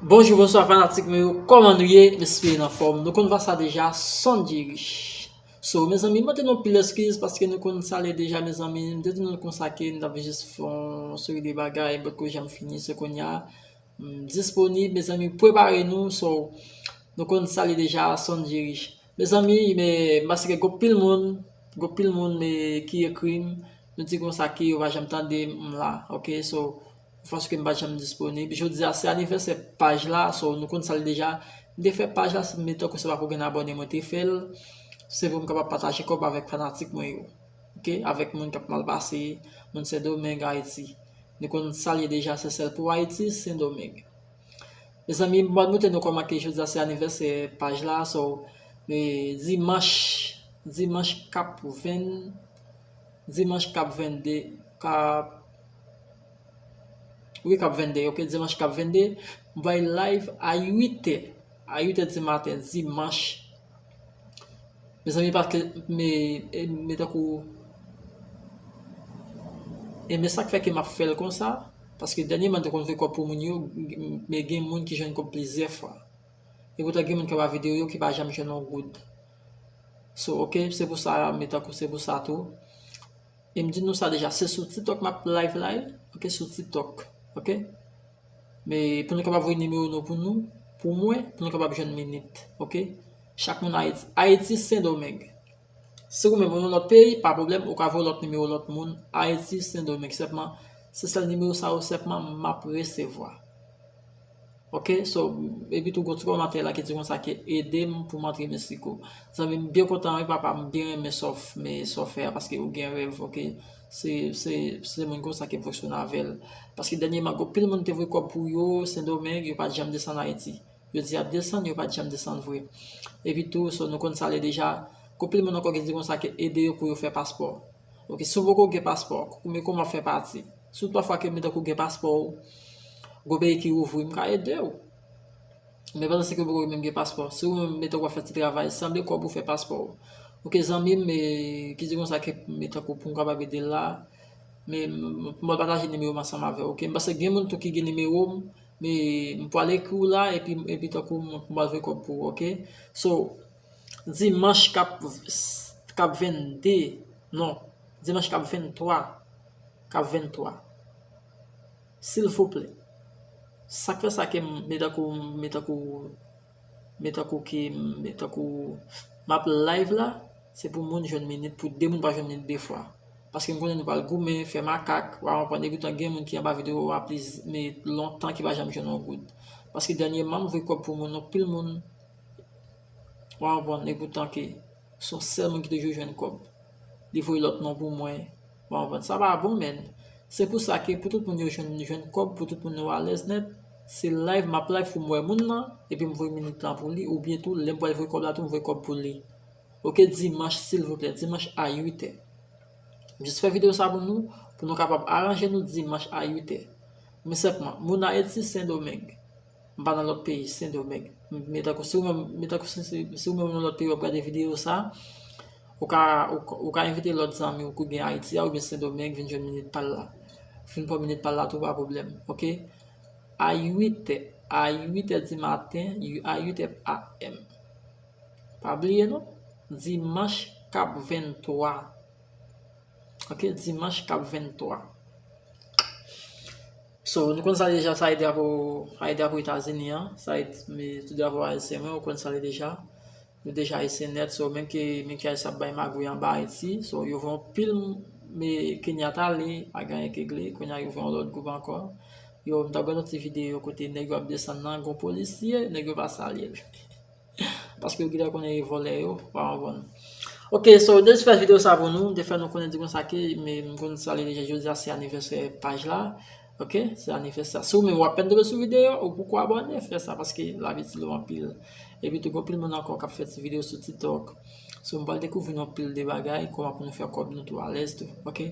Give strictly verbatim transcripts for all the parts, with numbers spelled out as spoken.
Bonjou, bonswa fanatik mwen yo, kòman nou ye? M espere n anfòm. Nou konn sa deja, Sondjy Rich. So, mezanmi, mande nou anpil eskiz paske nou konn sa l ye deja, mezanmi. M te di nou konsa ke n t ap jis fè yon seri de bagay, but ke janm fini, se kounye a. M disponib, mezanmi, prepare nou. So, nou konn sa l ye deja, Sondjy Rich. Mezanmi, men, paske gon pil moun, gon pil moun, men, ki ekri m, nou di konsa ke yo pa janm tande m la, ok? So, paske m pa janm disponib. Jodi a, se anivèsè paj la, so, nou konn sa l ye deja. M te fè paj la, se, men tankou se pa pou gen abòne, mwen te fè l. Se pou m kapab pataje kòb avèk fanatik mwen yo. Ok? Avèk moun k ap mal pase, moun Sendomeng, Ayiti. Nou konn sa l ye deja, se sèl pou Ayiti, Sendomeng. Mezanmi, m pral montre nou kòman ke jodi a se anivèsè paj la, so, e, dimanch, dimanch k ap venn, dimanch k ap vennde, k ap, wi, k ap vennde, ok, dimanch k ap vennde, m bay live a uit è, a uit è di maten, dimanch. Mezanmi, paske, men, e, men tankou, e men sa k fè ke m ap fè l konsa, paske dènyèman, m te konn voye kòb pou moun yo, men gen moun ki jwenn kòb plizyè fwa. E poutan gen moun k ap videyo yo ki pa janm jwenn yon goud. So, ok, se pou sa, men tankou se pou sa tou. E m di nou sa deja, se sou TikTok m ap live la, ok, sou TikTok, ok? Men pou nou kapab voye nimewo nou pou nou, pou mwen, pou nou kapab jwenn minit, ok? Chak moun Ayiti, Ayiti, Sendomeng. Si ou menm ou nan lòt peyi, pa pwoblèm, ou ka voye lòt nimewo lòt moun, Ayiti, Sendomeng. Sèlman, se sèl nimewo sa yo sèlman m ap resevwa. Ok, so, epi tou gon ti kòmantè la ki di konsa ke ede m pou m antre Meksiko. Zanmi m byen kontan wi papa, m byen renmen sa w f-, men sa w fè a paske ou gen rèv, ok. Se, se, se moun konsa ke m fonksyone avè l. Paske dènyèman, gon pil moun te voye kòb pou yo, Sendomeng, yo pa t janm desann Ayiti. Yo di y ap desann, yo pa t janm desann vre. Epi tou, so, nou konn sa l ye deja, gon pil moun ankò ki di konsa ke ede yo pou yo fè paspò. Ok, si w poko gen paspò, men kòman w ap fè pati? Si w twa fwa ke men tankou gen paspò w, gon peyi ki ouvri, m ka ede w. Men pandan se ke w poko menm gen paspò, si w menm men tankou w ap fè ti travay, sanble kòb ou fè paspò w. Ok, zanmi m, e, ki di konsa ke men tankou pou m kapab ede l la, men m, m, m pral pataje nimewo m ansanm avè w, ok? M panse gen moun tou ki gen nimewo m, men m pral ekri w la, epi, epi tankou m, m pral voye kòb pou ou, ok? So, dimanch k ap, k ap vennde, non, dimanch k ap venntwa, k ap venntwa. Silvouplè. Sa k fè sa ke m, men tankou, men tankou, men tankou ke, men tankou m ap live la, se pou moun jwenn minit, pou de moun pa jwenn minit de fwa. Paske m konnen nou pral goumen, fè makak, w a konprann, epi tou gen moun ki anba videyo a pliz-, men lontan ki pa janm jwenn yon goud. Paske dènyèman, m voye kòb pou moun, anpil moun, w a konprann, epi tou ke se yon sèl moun ki toujou jwenn kòb. Li voye lòt non pou mwen. Bon, bon, sa pa bon, men. Se pou sa ke pou tout moun yo jwenn, jwenn kòb, pou tout moun yo alèz nèt, se live, m ap live pou m wè moun nan, epi m voye minit lan pou li, oubyen tou, lè m pral voye kòb la tou, m voye kòb pou li. Ok, dimanch, silvouplè, dimanch a uit è. M jis fè videyo sa pou nou, pou nou kapab aranje nou dimanch a uit è. Men senpman, moun Ayiti, Sendomeng. M pa nan lòt peyi, Sendomeng. Men tankou si ou menm, men tankou si, si, si ou menm nan lòt peyi w ap gade videyo sa, ou ka, ou, ka- ou ka envite lòt zanmi w ki gen Ayiti a oubyen Sendomeng vin jwenn minit pa l la. Vin pran minit pa l la tou, pa pwoblèm, ok? A uit è, a uit è di maten, a uit è A M. Pa bliye non, dimanch k ap venntwa. Ok, dimanch k ap venntwa. So, nou konn sa deja, sa e drapo, sa e drapo Etazini an, sa e, men, tou drapo ayisyen mwen, ou konn sa li deja. Nou deja ayisyen nèt, so, menm ke, menm ke Ayisyen ap bay magouy anba Ayiti, so, yo voye yon pil, men, Kenyatta ale, pa gen anyen k regle, kounye a yo voye yon lòt gwoup ankò. Yo, m t ap gade yon ti videyo kote nèg yo ap desann nan, gon polisye, nèg yo pa salye l. Paske yo gentan konnen e vòlè yo, pa konprann. Ok, so, m te jis fè videyo sa pou nou, m te fè nou konnen di konsa ke, men m konn sa li deja, jodi a se anivèsè paj la. Ok, se anivèsè. Si ou menm w apèn tonbe sou videyo, ou poko abòne, fè sa, paske lavi ti lou anpil. Epi tou, gon pil moun ankò k ap fè ti videyo sou TikTok. So, m pral dekouvri nou anpil de bagay, kòman pou nou fè kòb nou tou alèz tou. Ok?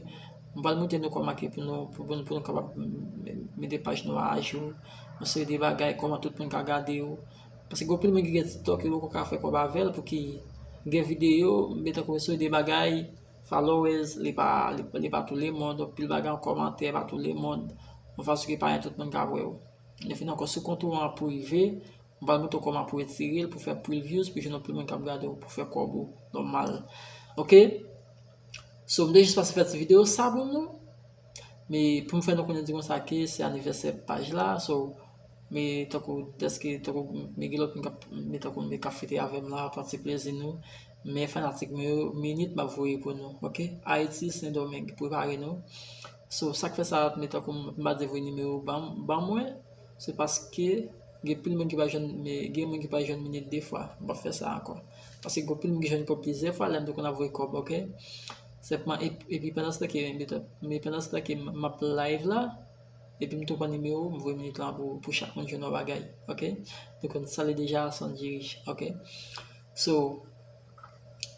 M pral montre nou kòman ke pou nou, pou, pou, pou nou kapab m- m- mete paj nou a ajou. Yon seri de bagay, kòman tout moun ka gade yo. Paske gon pil moun ki gen TikTok, yo poko ka fè kòb avè l, pouki gen videyo, men tankou yon seri de bagay, followers, li pa, li, li pa tou lemonn, yon pil bagay an kòmantè, pa tou lemonn, yon fason ki pa gen tout moun k ap wè w. Lè fini ankò sou kont ou an prive, m pral montre w kòman pou retire l, pou fè previews, pou jwenn anpil moun k ap gade w, pou fè kòb ou nòmal. Ok? So, m te jis pase fè ti videyo sa pou nou. Men pou m fè nou konnen di konsa ke se anivèsè paj la. So, men tankou dèske, tankou men gen lòt moun k ap, men tankou men k ap fete avè m la, pran ti plezi nou. Men fanatik mwen yo, minit m ap voye pou nou, ok? Ayiti, Sendomeng, prepare nou. So, sa k fè sa, men tankou m pa di voye nimewo ban, ban mwen, se paske gen pil moun ki pa jwenn, men gen moun ki pa jwenn minit de fwa. M p ap fè sa ankò. Paske gen pil moun ki jwenn kòb plizyè fwa, lè m te konn ap voye kòb, ok? Senpman, ep-, epi pandan se tan ke, men pandan se tan ke m ap live la, epi m tou pran nimewo, m voye minit lan pou, pou chak moun jwenn yon bagay, ok? Nou konn sa l ye deja, Son Dirich, ok? So,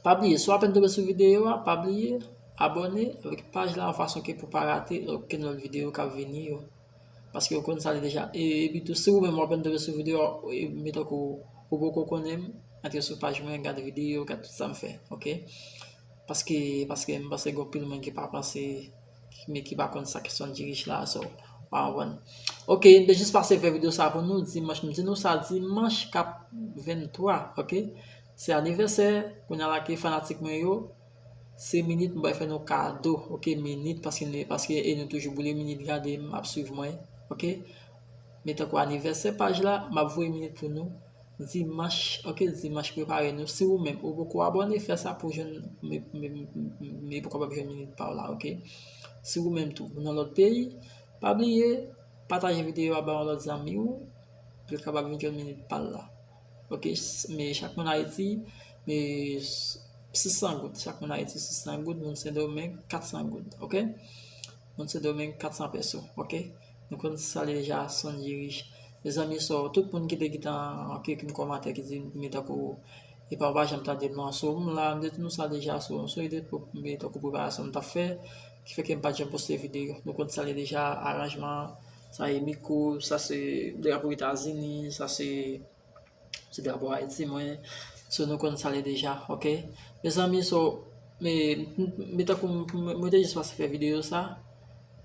pa bliye, si w apèn tonbe sou videyo a, pa bliye, abòne avèk paj la, yon fason ke pou pa rate okenn lòt videyo k ap vini yo. Paske ou konn sa l ye deja. E, epi tou, si ou menm w apèn tonbe sou videyo a, e, men tankou ou poko konnen m, antre sou paj mwen, gade videyo, gade tout sa m fè, ok? Paske, paske m panse gen anpil moun ki pa panse, men ki pa konn sa ki Son Dirich la, so, pa konprann. Ok, m te jis pase fè videyo sa pou nou, dimanch, m di nou sa, dimanch k ap venntwa, ok? Se anivèsè, kounye a la ke fanatik mwen yo, se minit m bay fè nou kado, ok, minit, paske, paske e nou toujou boule minit, gade m ap swiv mwen, ok? Men tankou anivèsè paj la, m ap voye minit pou nou. Dimanch, ok, dimanch prepare nou. Si ou menm ou poko abòne, fè sa pou jwenn, men, men, men, men poko pa jwenn minit pa w la, ok? Si ou menm tou, ou nan lòt peyi, pa bliye, pataje videyo a ba yon lòt zanmi ou, pou l kapab vin jwenn minit pa l la. Ok, s-, men chak moun Ayiti, men s-, sis san goud. Chak moun Ayiti, sis san goud, moun Sendomeng, kat san goud, ok? Moun Sendomeng, kat san peso, ok? Nou konn sa l ye deja, Son Dirich. Mezanmi, so, tout moun ki te gentan, ok, ki m kòmantè, ki di, men tankou, epa ou pa janm tande m nan, so, m la, m te di nou sa deja, so, se ide pou, men tankou preparasyon m t ap fè, ki fè ke m pa t janm poste videyo. Nou konn sa l ye deja, aranjman, sa e mikwo, sa se drapo Etazini, sa se, se drapo Ayiti, mwen. So, nou konn sa l ye deja, ok? Mezanmi, so, men, men tankou m, m, mwen te jis pase fè videyo sa,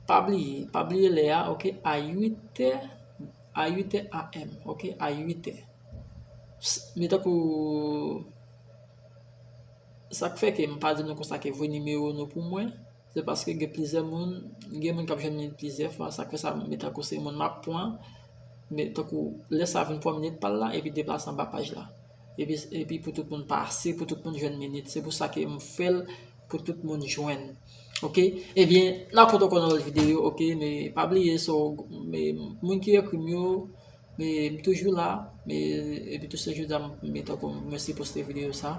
pa bliye, pa bliye lè a, ok? A uit è, a uit è A M, ok? A uit è. S-, men tankou, sa k fè ke m pa di nou konsa ke voye nimewo nou pou mwen, se paske gen plizyè moun, gen moun k ap jwenn minit plizyè fwa, sa k fè sa, men tankou se moun m ap pran, men tankou lè sa vin pran minit pa l la, epi deplase anba paj la. Epi, epi pou tout moun pase, pou tout moun jwenn minit. Se pou sa ke m fè l pou tout moun jwenn. Ok? Ebyen, n a kontan ankò nan lòt videyo, ok? Men pa bliye, so, men moun ki ekri m yo, men m toujou la, men epi tou se jodi a m, men tankou mwen si poste videyo sa.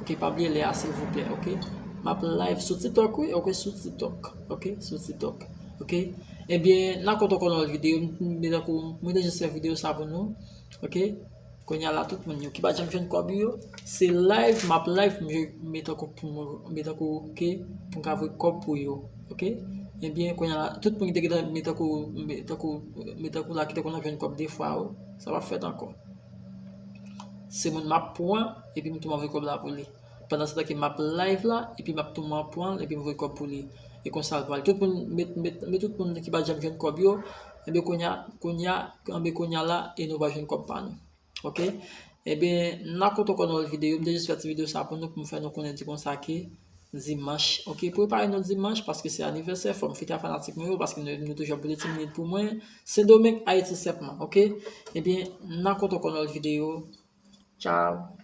Ok, pa bliye lè a, silvouplè, ok? M ap live sou TikTok, wi, ok, sou TikTok, ok, sou TikTok, ok? Ebyen, n a kontan ankò nan lòt videyo, men tankou mwen te jis fè videyo sa pou nou, ok? Kounye a la, tout moun yo ki pa janm jwenn kòb yo, se live, m ap live, m jwe, men tankou pou mwen, men tankou ke pou m ka voye kòb pou yo, ok? Ebyen, kounye a la, tout moun ki te gentan, men tankou, men tankou, men tankou la ki te konn ap jwenn kòb de fwa yo, sa p ap fèt ankò. Se moun m ap pran, epi m tou m ap voye kòb la pou li. Pandan se tan ke m ap live la, epi m ap tou m ap pran l, epi m voye kòb pou li. E konsa l pral. Tout moun, men, men, men tout moun ki pa t janm jwenn kòb yo, ebyen kounye a, kounye a, ebyen kounye a la, e nou va jwenn kòb pa nou. Ok? Ebyen, n a kontan ankò nan lòt videyo. M te jis fè ti videyo sa pou nou, pou m fè nou konnen di konsa ke dimanch. Ok? Prepare nou dimanch, paske se anivèsè, fò m fete a fanatik mwen yo, paske nou, nou toujou ap boule ti minit pou mwen. Sendomeng, Ayiti senpman. Ok? Ebyen, n a kontan ankò nan lòt videyo. Tchao!